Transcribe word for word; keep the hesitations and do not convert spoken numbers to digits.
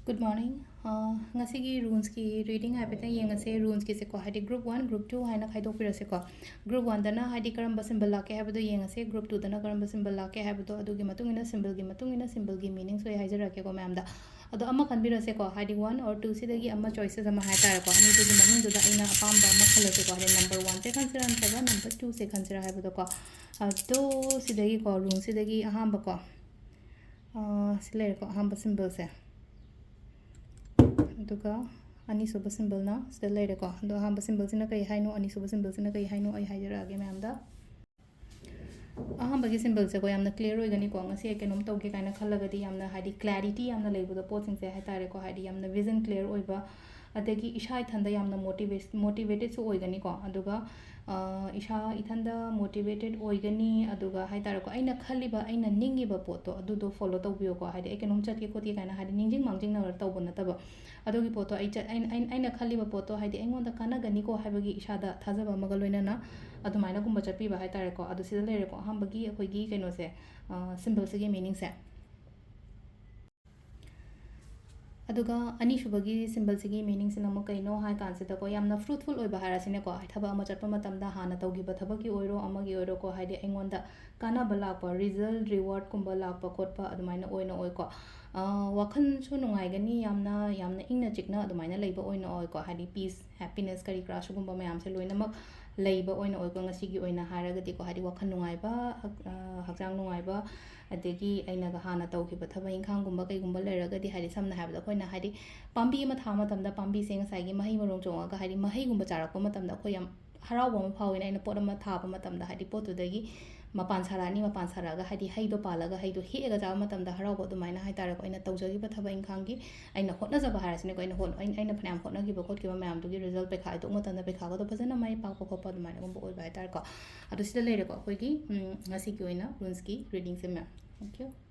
Good morning. ꯑ, ꯉꯁꯤꯒꯤ runesꯀꯤ reading ꯍꯥꯏꯐꯦꯠꯇꯪ ꯌꯦꯡꯉꯁꯦ꯫ Runesꯀꯤꯁꯦꯀꯣ, ꯍꯥꯏꯗꯤ group one, group two ꯍꯥꯏꯅ ꯈꯥꯏꯗꯣꯛꯄꯤꯔꯁꯦꯀꯣ꯫ Group oneꯗꯅ ꯍꯥꯏꯗꯤ ꯀꯔꯝꯕ symbol ꯂꯥꯛꯀꯦ ꯍꯥꯏꯕꯗꯣ ꯌꯦꯡꯉꯁꯦ, group twoꯗꯅ ꯀꯔꯝꯕ symbol ꯂꯥꯛꯀꯦ ꯍꯥꯏꯕꯗꯣ, ꯑꯗꯨꯒꯤ ꯃꯇꯨꯡ ꯏꯟꯅ symbolꯒꯤ ꯃꯇꯨꯡ ꯏꯟꯅ symbolꯒꯤ meanings ꯑꯩ ꯍꯥꯏꯖꯔꯛꯀꯦꯀꯣ ꯃꯌꯥꯝꯗ꯫ ꯑꯗꯣ ꯑꯃ ꯈꯟꯕꯤꯔꯁꯦꯀꯣ, ꯍꯥꯏꯗꯤ one or twoꯁꯤꯗꯒꯤ ꯑꯃ choices ꯑꯃ ꯍꯥꯏꯇꯥꯔꯦꯀꯣ, ꯑꯅꯤꯗꯨꯒꯤ ꯃꯅꯨꯡꯗꯨꯗ ꯑꯩꯅ ꯑꯄꯥꯝꯕ ꯑꯃ ꯈꯜꯂꯁꯦꯀꯣ, ꯍꯥꯏꯗꯤ number oneꯁꯦ ꯈꯟꯁꯤꯔꯥ ꯅꯠꯇ꯭ꯔꯒ number twoꯁꯦ ꯈꯟꯁꯤꯔꯥ ꯍꯥꯏꯕꯗꯣꯀꯣ꯫ ꯑꯗꯣ ꯁꯤꯗꯒꯤꯀꯣ, runeꯁꯤꯗꯒꯤ ꯑꯍꯥꯟꯕꯀꯣ, ꯑ, ꯁꯤ ꯂꯩꯔꯦꯀꯣ, ꯑꯍꯥꯟꯕ symbolꯁꯦ꯫ ꯑꯗꯨꯒ ꯑꯅꯤꯁꯨꯕ symbolꯅ ꯁꯤꯗ ꯂꯩꯔꯦꯀꯣ꯫ ꯑꯗꯣ ꯑꯍꯥꯟꯕ symbolꯁꯤꯅ ꯀꯩ ꯍꯥꯏꯅꯣ, ꯑꯅꯤꯁꯨꯕ symbolꯁꯤꯅ ꯀꯩ ꯍꯥꯏꯅꯣ, ꯑꯩ ꯍꯥꯏꯖꯔꯛꯑꯒꯦ ꯃꯌꯥꯝꯗ꯫ ꯑꯍꯥꯟꯕꯒꯤ symbolꯁꯦꯀꯣ, ꯌꯥꯝꯅ clear ꯑꯣꯏꯒꯅꯤꯀꯣ꯫ ꯉꯁꯤ ꯑꯩ ꯀꯩꯅꯣꯝ ꯇꯧꯒꯦ ꯀꯥꯏꯅ ꯈꯜꯂꯒꯗꯤ ꯌꯥꯝꯅ, ꯍꯥꯏꯗꯤ, clarity ꯌꯥꯝꯅ ꯂꯩꯕꯗꯣ, ꯄꯣꯠꯁꯤꯡꯁꯦ ꯍꯥꯏꯇꯥꯔꯦꯀꯣ, ꯍꯥꯏꯗꯤ, ꯌꯥꯝꯅ vision clear ꯑꯣꯏꯕ, ꯑꯗꯒꯤ ꯏꯁꯥ ꯏꯊꯟꯗ ꯌꯥꯝꯅ motivate-, motivateꯁꯨ ꯑꯣꯏꯒꯅꯤꯀꯣ꯫ ꯑꯗꯨꯒ, ꯑ, ꯏꯁꯥ ꯏꯊꯟꯗ motivated ꯑꯣꯏꯒꯅꯤ꯫ ꯑꯗꯨꯒ ꯍꯥꯏꯇꯥꯔꯦꯀꯣ, ꯑꯩꯅ ꯈꯜꯂꯤꯕ, ꯑꯩꯅ ꯅꯤꯡꯉꯤꯕ ꯄꯣꯠꯇꯣ, ꯑꯗꯨꯗꯣ follow ꯇꯧꯕꯤꯌꯣꯀꯣ꯫ ꯍꯥꯏꯗꯤ, ꯑꯩ ꯀꯩꯅꯣꯝ ꯆꯠꯀꯦ ꯈꯣꯠꯀꯦ ꯀꯥꯏꯅ, ꯍꯥꯏꯗꯤ, ꯅꯤꯡꯁꯤꯡ ꯃꯥꯡꯖꯤꯡꯅꯔ ꯇꯧꯕ ꯅꯠꯇꯕ, ꯑꯗꯨꯒꯤ ꯄꯣꯠꯇꯣ ꯑꯩ ꯆꯠ-, ꯑꯩꯅ, ꯑꯩꯅ, ꯑꯩꯅ ꯈꯜꯂꯤꯕ ꯄꯣꯠꯇꯣ, ꯍꯥꯏꯗꯤ, ꯑꯩꯉꯣꯟꯗ ꯀꯥꯟꯅꯒꯅꯤꯀꯣ ꯍꯥꯏꯕꯒꯤ ꯏꯁꯥꯗ ꯊꯥꯖꯕ ꯑꯃꯒ ꯂꯣꯏꯅꯅ ꯑꯗꯨꯃꯥꯏꯅꯒꯨꯝꯕ ꯆꯠꯄꯤꯕ ꯍꯥꯏꯇꯥꯔꯦꯀꯣ꯫ ꯑꯗꯨ ꯁꯤꯗ ꯂꯩꯔꯦꯀꯣ, ꯑꯍꯥꯟꯕꯒꯤ ꯑꯩꯈꯣꯏꯒꯤ ꯀꯩꯅꯣꯁꯦ, ꯑ, symbolꯁꯤꯒꯤ meaningꯁꯦ꯫ ꯑꯗꯨꯒ ꯑꯅꯤꯁꯨꯕꯒꯤ symbolꯁꯤꯒꯤ meaningꯁꯤꯅ ꯑꯃꯨꯛ ꯀꯩꯅꯣ ꯍꯥꯏ ꯀꯥꯟꯁꯤꯗꯀꯣ, ꯌꯥꯝꯅ fruitful ꯑꯣꯏꯕ ꯍꯥꯏꯔꯁꯤꯅꯦꯀꯣ꯫ ꯊꯕꯛ ꯑꯃ ꯆꯠꯄ ꯃꯇꯝꯗ ꯍꯥꯟꯅ ꯇꯧꯈꯤꯕ ꯊꯕꯛꯀꯤ ꯑꯣꯏꯔꯣ, ꯑꯃꯒꯤ ꯑꯣꯏꯔꯣꯀꯣ, ꯍꯥꯏꯗꯤ, ꯑꯩꯉꯣꯟꯗ ꯀꯥꯟꯅꯕ ꯂꯥꯛꯄ, result, rewardꯀꯨꯝꯕ ꯂꯥꯛꯄ ꯈꯣꯠꯄ ꯑꯗꯨꯃꯥꯏꯅ ꯑꯣꯏꯅ ꯑꯣꯏꯀꯣ꯫ ꯑ, ꯋꯥꯈꯜꯁꯨ ꯅꯨꯡꯉꯥꯏꯒꯅꯤ, ꯌꯥꯝꯅ, ꯌꯥꯝꯅ ꯏꯪꯅ ꯆꯤꯛꯅ ꯑꯗꯨꯃꯥꯏꯅ ꯂꯩꯕ ꯑꯣꯏꯅ ꯑꯣꯏꯀꯣ, ꯍꯥꯏꯗꯤ, peace, happiness ꯀꯔꯤ ꯀꯔꯥ ꯁꯤꯒꯨꯝꯕ ꯃꯌꯥꯝꯁꯦ ꯂꯣꯏꯅꯃꯛ ꯂꯩꯕ ꯑꯣꯏꯅ ꯑꯣꯏꯀꯣ꯫ ꯉꯁꯤꯒꯤ ꯑꯣꯏꯅ ꯍꯥꯏꯔꯒꯗꯤꯀꯣ, ꯍꯥꯏꯗꯤ, ꯋꯥꯈꯜ ꯅꯨꯡꯉꯥꯏꯕ, ꯍꯛ-, ꯑ, ꯍꯛꯆꯥꯡ ꯅꯨꯡꯉꯥꯏꯕ, ꯑꯗꯒꯤ ꯑꯩꯅꯒ ꯍꯥꯟꯅ ꯇꯧꯈꯤꯕ ꯊꯕꯛ ꯏꯪꯈꯥꯡꯒꯨꯝꯕ ꯀꯩꯒꯨꯝꯕ ꯂꯩꯔꯒꯗꯤ, ꯍꯥꯏꯗꯤ, ꯁꯝꯅ ꯍꯥꯏꯔꯕꯗ, ꯑꯩꯈꯣꯏꯅ, ꯍꯥꯏꯗꯤ, ꯄꯥꯝꯕꯤ ꯑꯃ ꯊꯥꯕ ꯃꯇꯝꯗ ꯄꯥꯝꯕꯤꯁꯦ ꯉꯁꯥꯏꯒꯤ ꯃꯍꯩ ꯃꯔꯣꯡ ꯆꯣꯡꯉꯒ, ꯍꯥꯏꯗꯤ, ꯃꯍꯩꯒꯨꯝꯕ ꯆꯥꯔꯛꯄ ꯃꯇꯝꯗ ꯑꯩꯈꯣꯏ ꯌꯥꯝ ꯍꯔꯥꯎꯕ ꯑꯃ ꯐꯥꯎꯋꯤꯅ, ꯑꯩꯅ ꯄꯣꯠ ꯑꯃ ꯊꯥꯕ ꯃꯇꯝꯗ, ꯍꯥꯏꯗꯤ, ꯄꯣꯠꯇꯨꯗꯒꯤ ꯃꯄꯥꯟ ꯁꯥꯔꯛꯑꯅꯤ, ꯃꯄꯥꯟ ꯁꯥꯔꯛꯑꯒ, ꯍꯥꯏꯗꯤ, ꯍꯩꯗꯣ ꯄꯥꯜꯂꯒ ꯍꯩꯗꯣ ꯍꯦꯛꯑꯒ ꯆꯥꯕ ꯃꯇꯝꯗ ꯍꯔꯥꯎꯕ, ꯑꯗꯨꯃꯥꯏꯅ ꯍꯥꯏꯇꯥꯔꯦꯀꯣ꯫ ꯑꯩꯅ ꯇꯧꯖꯈꯤꯕ ꯊꯕꯛ ꯏꯪꯈꯥꯡꯒꯤ, ꯑꯩꯅ ꯍꯣꯠꯅꯖꯕ ꯍꯥꯏꯔꯁꯤꯅꯦꯀꯣ, ꯑꯩꯅ ꯍꯣꯠ-, ꯑꯩꯅ, ꯑꯩꯅ ꯐꯅꯌꯥꯝ ꯍꯣꯠꯅꯈꯤꯕ ꯈꯣꯠꯈꯤꯕ ꯃꯌꯥꯝꯗꯨꯒꯤ result ꯄꯩꯈꯥ ꯍꯥꯏꯗꯣꯛꯄ ꯃꯇꯝꯗ ꯄꯩꯈꯥꯒꯗꯣ ꯐꯖꯅ ꯃꯥꯏ ꯄꯥꯛꯄ ꯈꯣꯠꯄ ꯑꯗꯨꯃꯥꯏꯅꯒꯨꯝꯕ ꯑꯣꯏꯕ ꯍꯥꯏꯇꯥꯔꯦꯀꯣ꯫ ꯑꯗꯣ ꯁꯤꯗ ꯂꯩꯔꯦꯀꯣ ꯑꯩꯈꯣꯏꯒꯤ, ꯎꯝ, ꯉꯁꯤꯒꯤ ꯑꯣꯏꯅ runesꯀꯤ readingꯁꯦ ꯃꯌꯥꯝ꯫ Thank you.